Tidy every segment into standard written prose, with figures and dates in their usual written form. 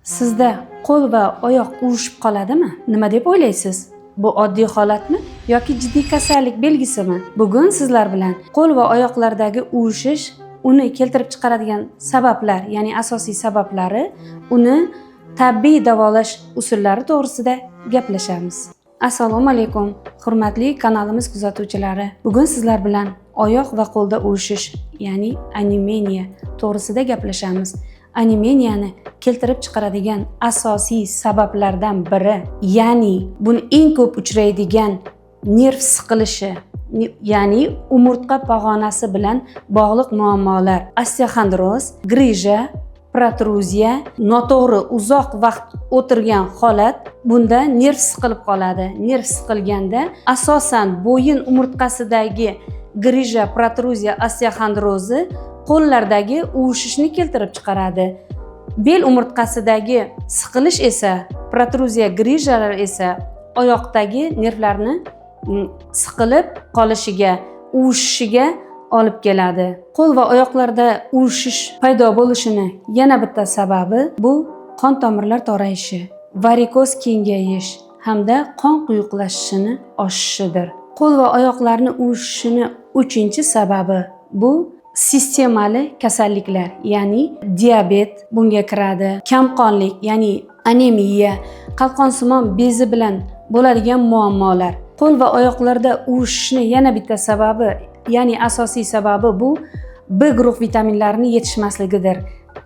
Sizda qo'l va oyoq uvushib qoladimi? Nima deb o'ylaysiz? Bu oddiy holatmi yoki jiddiy kasallik belgisimi? Bugun sizlar bilan qo'l va oyoqlardagi uvushish, uni keltirib chiqaradigan sabablar, ya'ni asosiy sabablari, uni tabiiy davolash usullari to'g'risida gaplashamiz. Assalomu alaykum, hurmatli kanalimiz kuzatuvchilari. Bugun sizlar bilan oyoq va qo'lda uvushish, ya'ni anemia to'g'risida gaplashamiz. Anemeniyani keltirib chiqaradigan asosiy sabablardan biri, ya'ni buni eng ko'p uchraydigan nerv siqilishi, ya'ni umurtqa pog'onasi bilan bog'liq muammolar, osteoxondroz, грыжа, protruziya, noto'g'ri uzoq vaqt o'tirgan holat, bunda nerv siqilib qoladi. Nerv siqilganda asosan bo'yin umurtqasidagi грыжа, protruziya, osteoxondrozi qo'llardagi uvushishni keltirib chiqaradi. Bel umurtqasidagi siqilish esa, protruziya, грыжа lar esa oyoqdagi nervlarni siqilib qolishiga, uvushishiga olib keladi. Qo'l va oyoqlarda uvushish paydo bo'lishini yana bitta sababi bu qon tomirlar torayishi, varikoz kengayish hamda qon quyuqlashishini oshishidir. Qo'l va oyoqlarni uvushishini uchinchi sababi bu sistemali kasalliklar, ya'ni diabet bunga kiradi, kamqonlik, ya'ni anemiya, qalqonsimon bezi bilan bo'ladigan muammolar. Qo'l va oyoqlarda uvushishni yana bitta sababi, ya'ni asosiy sababi bu B guruh vitaminlarini yetishmasligidir.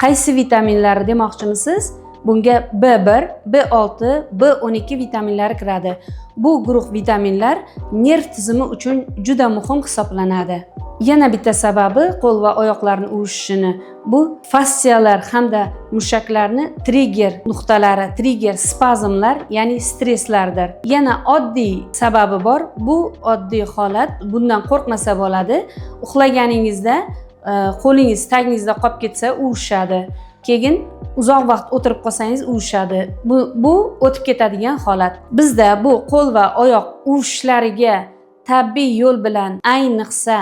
Qaysi vitaminlari demoqchimisiz? Bunga B1, B6, B12 vitaminlari kiradi. Bu guruh vitaminlar nerv tizimi uchun juda muhim hisoblanadi. Yana bitta sababi qo'l va oyoqlarni uvushishini bu fastsiyalar hamda mushaklarni trigger nuqtalari, trigger spazmlar, ya'ni stresslardir. Yana oddiy sababi bor. Bu oddiy holat, bundan qo'rqmasa bo'ladi. Uxlaganingizda qo'lingiz tagingizda qolib ketsa, uvushadi. Keyin uzoq vaqt o'tirib qolsangiz, uvushadi. Bu o'tib ketadigan holat. Bizda bu qo'l va oyoq uvushishlariga tabiiy yo'l bilan, ayniqsa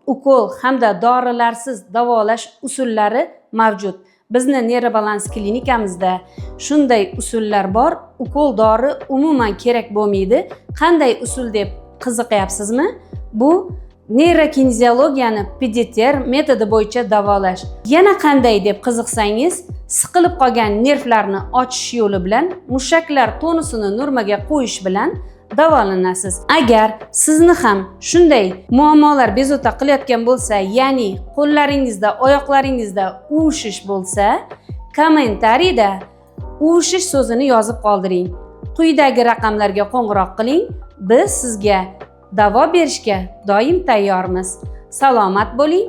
ukol hamda dorilarsiz davolash usullari mavjud. Bizni Neyrobalans klinikamizda shunday usullar bor. Ukol, dori umuman kerak bo'lmaydi. Qanday usul deb qiziqyapsizmi? Bu neyrokineziologiyani PDTR metodi bo'yicha davolash. Yana qanday deb qiziqsangiz, siqilib qolgan nervlarni ochish yo'li bilan, mushaklar tonusini normaga qo'yish bilan davolanasiz. Agar sizni ham shunday muammolar bezovta qilayotgan bo'lsa, ya'ni qo'llaringizda, oyoqlaringizda uvushish bo'lsa, kommentariyda "uvushish" so'zini yozib qoldiring. Quyidagi raqamlarga qo'ng'iroq qiling. Biz sizga davo berishga doim tayyormiz. Salomat bo'ling.